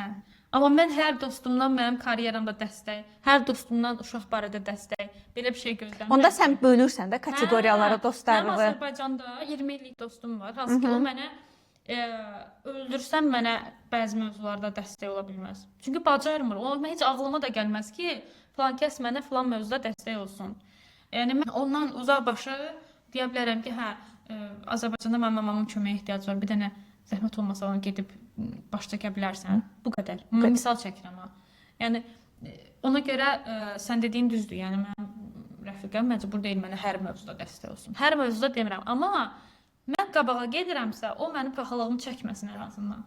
Hə. Amma mən hər dostumdan mənim karyeramda dəstək, hər dostumdan uşaq barədə dəstək, belə bir şey gözləmirəm. Onda sən bölürsən də kateqoriyalara Hə, mənim dostlarını. Azərbaycanda 20 illik dostum var, hansı ki o mənə öldürsəm mənə bəzi mövzularda dəstək ola bilməz. Çünki bacarmır. O heç ağlıma da gəlməz ki, filan kəs mənə filan mövzuda dəstək olsun. Yəni mən ondan uzaq başı deyə bilərəm ki, hə, Azərbaycanda mənim mamamın köməyə ehtiyacı var. Bir dənə zəhmət olmasa ona gedib baş çəkə bilərsən. Bu qədər. Mən misal çəkirəm ha. Yəni ona görə sən dediyin düzdür. Yəni mənim rəfiqəm məcbur deyil mənə hər mövzuda dəstək olsun. Hər mövzuda demirəm, amma mən qabağa gedirəmsə, o mənim paxallığımı çəkməsin ən azından.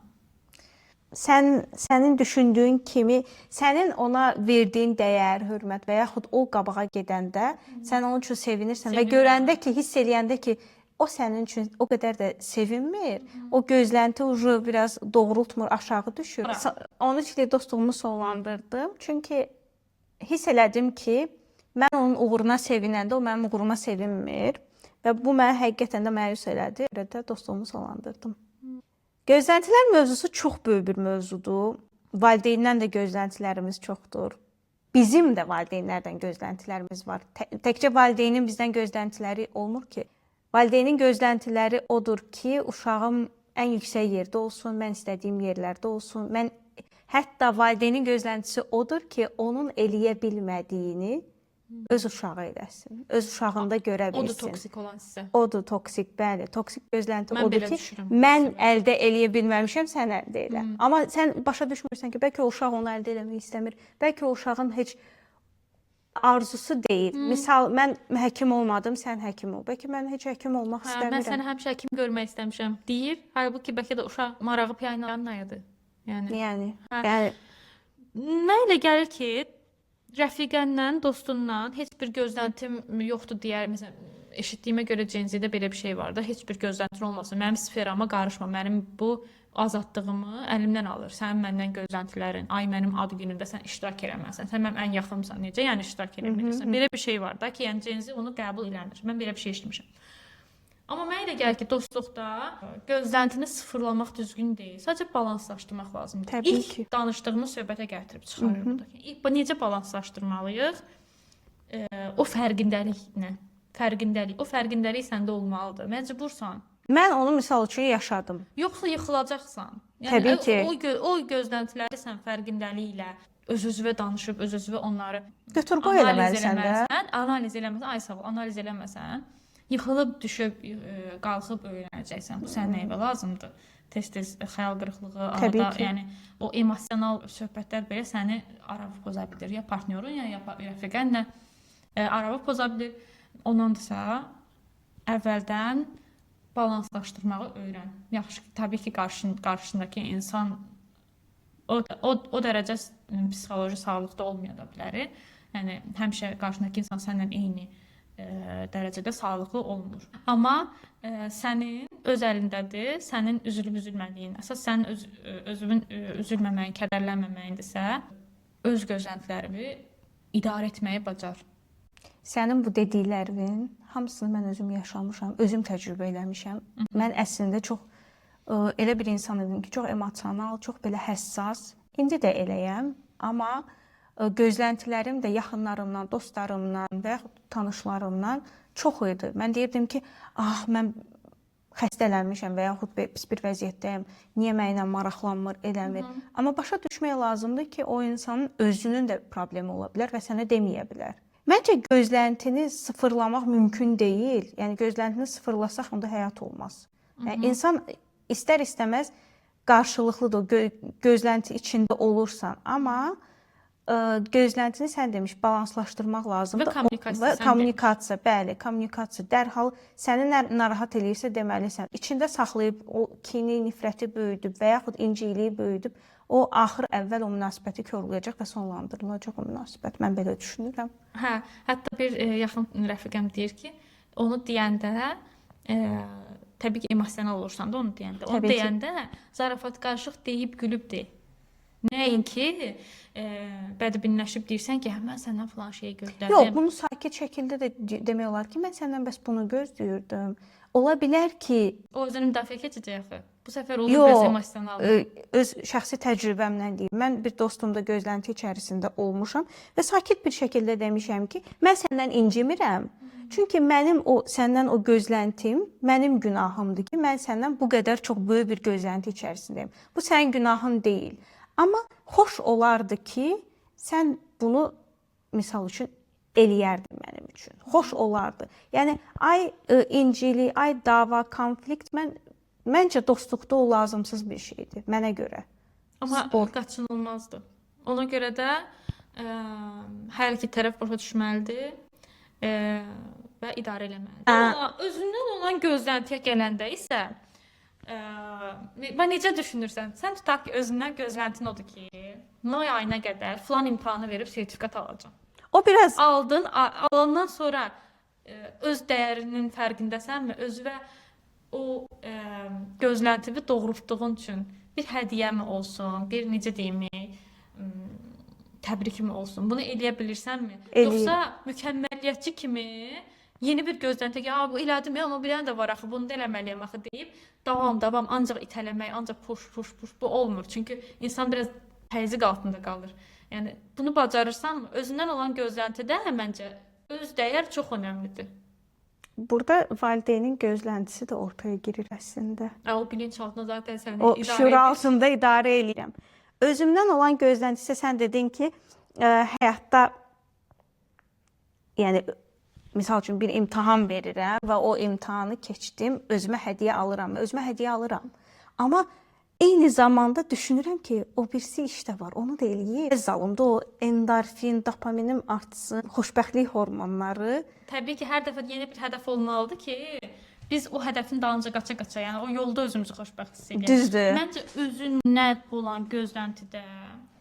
Sənin düşündüyün kimi, sənin ona verdiyin dəyər, hörmət və yaxud o qabağa gedəndə sən onun üçün sevinirsən və Sevinirəm. görəndə ki, hiss eləyəndə ki, o sənin üçün o qədər də sevinmir, o gözlənti ucu biraz doğrultmur, aşağı düşür. Bura. 13 illik dostluğumu sonlandırdım. Çünki hiss elədim ki, mən onun uğuruna sevinəndə o mənim uğuruma sevinmir və bu məni həqiqətən də məyus elədi. Görə də dostluğumu sonlandırdım. Gözləntilər mövzusu çox böyük bir mövzudur. Valideyndən də gözləntilərimiz çoxdur. Bizim də valideynlərdən gözləntilərimiz var. Təkcə valideynin bizdən gözləntiləri olmur ki. Valideynin gözləntiləri odur ki, uşağım ən yüksək yerdə olsun, mən istədiyim yerlərdə olsun. Mən hətta valideynin gözləntisi odur ki, onun eləyə bilmədiyini öz uşağı eləsin. Öz uşağında görə Odur bilsin. toksik olan hissə. Odur toksik, bəli. Toksik gözlənti Mən odur belə ki, düşürəm. mən əldə eləyə bilməmişəm, sən əldə elə. Amma sən başa düşmürsən ki, bəlkə o uşaq onu əldə eləmək istəmir. Bəlkə o uşağın heç arzusu deyil. Misal mən həkim olmadım, sən həkim ol. Bəlkə mən heç həkim olmaq Hə, mən istəmirəm. səni həmişə həkim görmək istəmişəm deyir. Halbuki bəlkə də uşaq marağı pianinoyadır. Yəni Yəni, Hə. yəni Nə elə gəlir ki, rəfiqəndən, dostundan heç bir gözləntim yoxdur deyər. Məsələn, eşitdiyimə görə Gen Z-də belə bir şey var da, heç bir gözləntin olmasın. Mənim sferama qarışma. Mənim bu azadlığımı əlimdən alır. Sənin məndən gözləntilərin, ay mənim ad günümdə sən iştirak eləməlisən. Sən mənim ən yaxınımsan. Necə yəni iştirak eləməlisən? Belə bir şey var da ki, yəni Gen Z onu qəbul eləmir. Mən belə bir şey eşitmişəm. Amma mənə elə gəlir ki, dostluqda gözləntini sıfırlamaq düzgün deyil. Sadəcə balanslaşdırmaq lazımdır. Təbii İlk ki. danışdığımız söhbətə gətirib çıxarır bu da. İlk bu necə balanslaşdırmalıyıq? O fərqindəliklə. Fərqindəlik. O fərqindəlik səndə olmalıdır. Məcbursan. Mən onu misal üçün yaşadım. Yoxsa yıxılacaqsan. Yəni Təbii ki. O gözləntiləri sən fərqindəliklə öz-özünə danışıb, öz-özünə onları Götür-qoy analiz eləməlisən də. eləməsən, analiz eləməsən, ay sağ ol, analiz eləməsən, yıxılıb düşüb, qalxıb öyrənəcəksən. Bu sənə nəyə lazımdır? Tez-tez xəyal qırıqlığı, Təbii arada, ki. yəni o emosional söhbətlər belə səni aravı poza bilir. Ya partnyorun, ya rəfiqənlə aravı poza bilir. Ondansa əvvəldən balanslaşdırmağı öyrən. Yaxşı ki, təbii ki, qarşındakı insan o dərəcə psixoloji sağlıqda olmaya da bilər. Yəni həmişə qarşındakı insan səninlə eyni dərəcədə sağlıqlı olmur. Amma sənin öz əlindədir, sənin üzülüb üzülmədiyin. Əsas sənin özünün üzülməməyin, kədərlənməməyindirsə, öz gözləntilərimi idarə etməyi bacar. Sənin bu dediklərinin hamısını mən özüm yaşamışam, özüm təcrübə eləmişəm. Mən əslində çox elə bir insan idim ki, çox emosional, çox belə həssas. İndi də eləyəm, amma gözləntilərim də yaxınlarımdan, dostlarımdan və yaxud tanışlarımdan çox idi. Mən deyirdim ki, ah, mən xəstələnmişəm və yaxud pis bir vəziyyətdəyəm. Niyə mənimlə maraqlanmır, eləmir? Amma başa düşmək lazımdır ki, o insanın özünün də problemi ola bilər və sənə deməyə bilər. Məncə gözləntini sıfırlamaq mümkün deyil. Yəni gözləntini sıfırlasaq onda həyat olmaz. Yəni insan istər-istəməz qarşılıqlıdır. Gözlənti içində olursan, amma gözləntini sən demiş balanslaşdırmaq lazımdır. Və kommunikasiya, Və sən kommunikasiya, bəli, kommunikasiya. Dərhal səni narahat eləyirsə deməlisən. İçində saxlayıb o kini, nifrəti böyüdüb və yaxud incikliyi böyüdüb, o axır əvvəl o münasibəti korlayacaq və sonlandırılacaq o münasibət. Mən belə düşünürəm. Hə, hətta bir yaxın rəfiqəm deyir ki, onu deyəndə təbii ki, emosional olursan da onu deyəndə. Onu Təbii ki. deyəndə zarafat qarışıq deyib gülüb de. Nəinki bədbinləşib deyirsən ki, hə, mən səndən filan şeyi gözlədim. Yox, bunu sakit şəkildə də demək olar ki, mən səndən bəs bunu gözləyirdim. Ola bilər ki, O özünü müdafiə keçəcək axı. Bu səfər olur biraz emosional. Öz şəxsi təcrübəmdən deyim. Mən bir dostumda gözlənti içərisində olmuşam və sakit bir şəkildə demişəm ki, mən səndən incimirəm. Çünki mənim o səndən o gözləntim mənim günahımdır ki, mən səndən bu qədər çox böyük bir gözlənti içərisindəyim. Bu sənin günahın deyil. Amma xoş olardı ki, sən bunu misal üçün eləyərdin mənim üçün. Xoş olardı. Yəni ay incilik, ay dava, konflikt məncə dostluqda o lazımsız bir şeydir mənə görə. Amma spor qaçınılmazdır. Ona görə də hər iki tərəf başa düşməlidir və idarə eləməlidir. Amma özündən olan gözləntiyə gələndə isə və necə düşünürsən? Sən tutaq ki, özündən gözləntin odur ki, may ayına qədər filan imtahanı verib sertifikat alacağam. O biraz aldın, alandan sonra öz dəyərinin fərqindəsənmi? Özü və o gözləntini doğrultduğun üçün bir hədiyyəmi olsun, bir necə deyim, təbrikmi olsun. Bunu eləyə bilirsənmi? Yoxsa mükəmməliyyətçi kimi yeni bir gözlənti ki, bu elədim, amma bir dənə də var axı, bunu da eləməliyəm axı deyib davam, ancaq itələmək, ancaq push, push, push, bu olmur. Çünki insan biraz təzyiq altında qalır. Yəni bunu bacarırsanmı? Özündən olan gözləntidə məncə öz dəyər çox önəmlidir. Burada valideynin gözləntisi də ortaya girir əslində. O bilinç altında zaten səni o şüur altında idarə eləyirəm. Özümdən olan gözləntisi sən dedin ki, həyatda yəni misal üçün bir imtahan verirəm və o imtahanı keçdim, özümə hədiyyə alıram, özümə hədiyyə alıram. Amma eyni zamanda düşünürəm ki, o birisi iş də var, onu da eləyir. Zalımda o endorfin, dopaminim artsın, xoşbəxtlik hormonları. Təbii ki, hər dəfə yeni bir hədəf olmalıdır ki, biz o hədəfin dalınca qaça-qaça, yəni o yolda özümüzü xoşbəxt hiss edək. Düzdür. Məncə özündən olan gözləntidə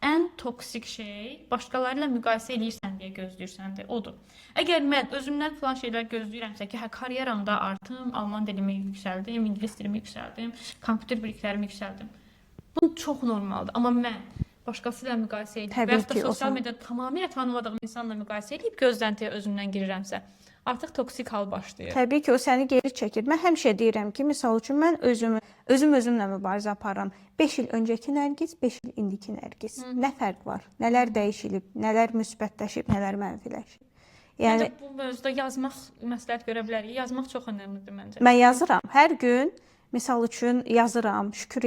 ən toksik şey başqaları ilə müqayisə eləyirsən deyə gözləyirsəndir, odur. Əgər mən özümdən filan şeylər gözləyirəmsə ki, hə karyeramda artım, alman dilimi yüksəldim, ingilis dilimi yüksəldim, kompüter biliklərimi yüksəldim. Bu çox normaldır, amma mən başqası ilə müqayisə edib və yaxud da sosial mediada tamamilə tanımadığım insanla müqayisə edib gözləntiyə özümdən girirəmsə, artıq toksik hal başlayır. Təbii ki, o səni geri çəkir. Mən həmişə deyirəm ki, misal üçün mən özümlə mübarizə aparıram. 5 il öncəki Nərgiz, 5 il indiki Nərgiz. Nə fərq var? Nələr dəyişilib, nələr müsbətləşib, nələr mənfiləşib? Yəni məncə bu mövzuda yazmaq məsləhət görə bilərik. Yazmaq çox önəmlidir məncə. Mən yazıram hər gün. Misal üçün yazıram, şükür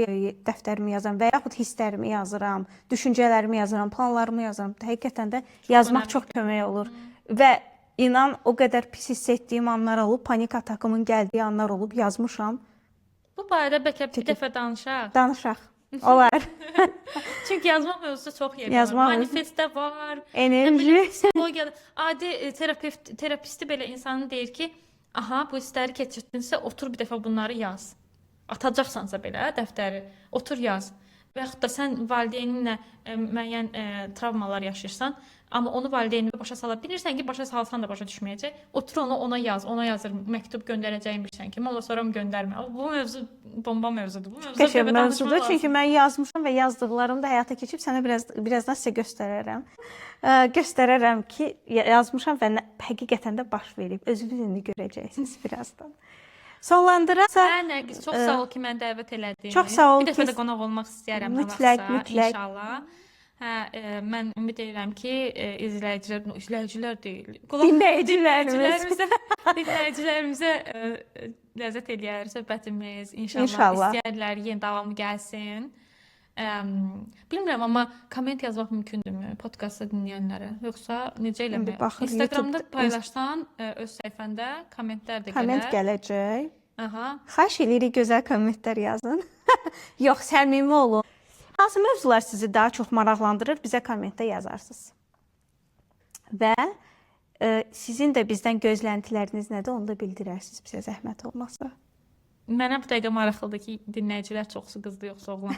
dəftərimi yazıram və yaxud hisslərimi yazıram, düşüncələrimi yazıram, planlarımı yazıram. Həqiqətən də çox yazmaq çox kömək olur. Və inan o qədər pis hiss etdiyim anlar olub, panik atakımın gəldiyi anlar olub, yazmışam. Bu barədə bəlkə bir dəfə danışaq. Danışaq. Olar. Çünki yazmaq mövzusu çox yer var. Manifestdə var. Enerji. Psixologiyada adi terapisti belə insanın deyir ki, aha bu hissləri keçirdinsə otur bir dəfə bunları yaz. Atacaqsansa belə dəftəri, otur yaz. Və yaxud da sən valideyninlə müəyyən travmalar yaşayırsan, amma onu valideyninə başa sala bilirsən ki, başa salsan da başa düşməyəcək. Otur onu ona yaz, ona yazır, məktub göndərəcəyimmişsən ki, amma sonra göndərmə. Bu mövzu bomba mövzudur. Bu mövzu qəşəng mövzudur, çünki mən yazmışam və yazdıqlarım da həyata keçib sənə birazdan sizə göstərərəm. Göstərərəm ki, yazmışam və həqiqətən də baş verib. Özünüz indi görəcəksiniz birazdan. Sonlandırarsa... Nərgiz, çox sağ ol ki, məni dəvət elədin. Çox sağ ol. Bir dəfə də qonaq olmaq istəyərəm. Mütləq, mütləq. İnşallah. Hə, mən ümid edirəm ki, izləyicilər deyil. Dinləyicilərimizə ləzzət eləyər söhbətimiz. İnşallah. İstəyərlər yeni davamı gəlsin. Bilmirəm, amma komment yazmaq mümkündürmü podkastı dinləyənlərə? Yoxsa necə eləmək? Instagramda paylaşsan öz səhifəndə kommentlər də gələr. Komment gələcək. Aha. Xahiş eləyirik gözəl kommentlər yazın. Yox, səmimi olun. Hansı mövzular sizi daha çox maraqlandırır, bizə kommentdə yazarsınız. Və sizin də bizdən gözləntiləriniz nədir, onu da bildirərsiniz bizə zəhmət olmasa. Mənə bu dəqiqə maraqlıdır ki, dinləyicilər çoxsu qızdır yoxsa oğlan.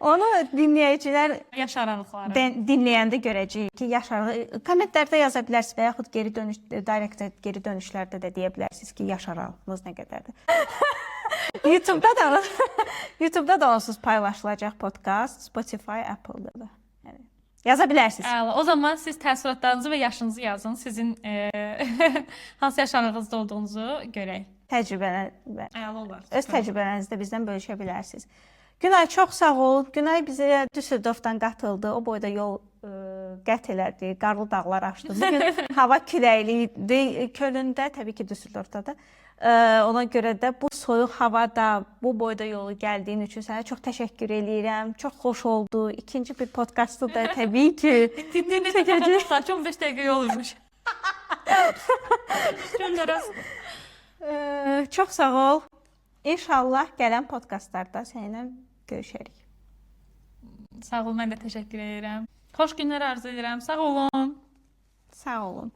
Onu dinləyicilər yaş aralıqları dinləyəndə görəcəyik ki, yaş aralığı kommentlərdə yaza bilərsiniz və yaxud geri dönüş direct geri dönüşlərdə də deyə bilərsiniz ki, yaş aralığınız nə qədərdir. YouTube'da da onsuz paylaşılacaq podkast, Spotify, Apple-da da. Yəni yaza bilərsiniz. Əla. O zaman siz təəssüratlarınızı və yaşınızı yazın. Sizin hansı yaş aralığınızda olduğunuzu görək. Təcrübələr Əla olar. öz təcrübələrinizi də bizdən bölüşə bilərsiniz. Günay, çox sağ ol. Günay bizə Düsseldorfdan qatıldı. O boyda yol qət elədi, qarlı dağlar aşdı. Bu gün hava küləkli idi Kölündə, təbii ki, Düsseldorfda da. Ona görə də bu soyuq havada bu boyda yolu gəldiyin üçün sənə çox təşəkkür eləyirəm. Çox xoş oldu. İkinci bir podkastı da təbii ki İndi necə çəkəcəyik. Saat 15 dəqiqə yol imiş. Göndərəz. Çox sağ ol. İnşallah gələn podkastlarda səninlə görüşərik. Sağ ol, mən də təşəkkür edirəm. Xoş günlər arzu edirəm. Sağ olun. Sağ olun.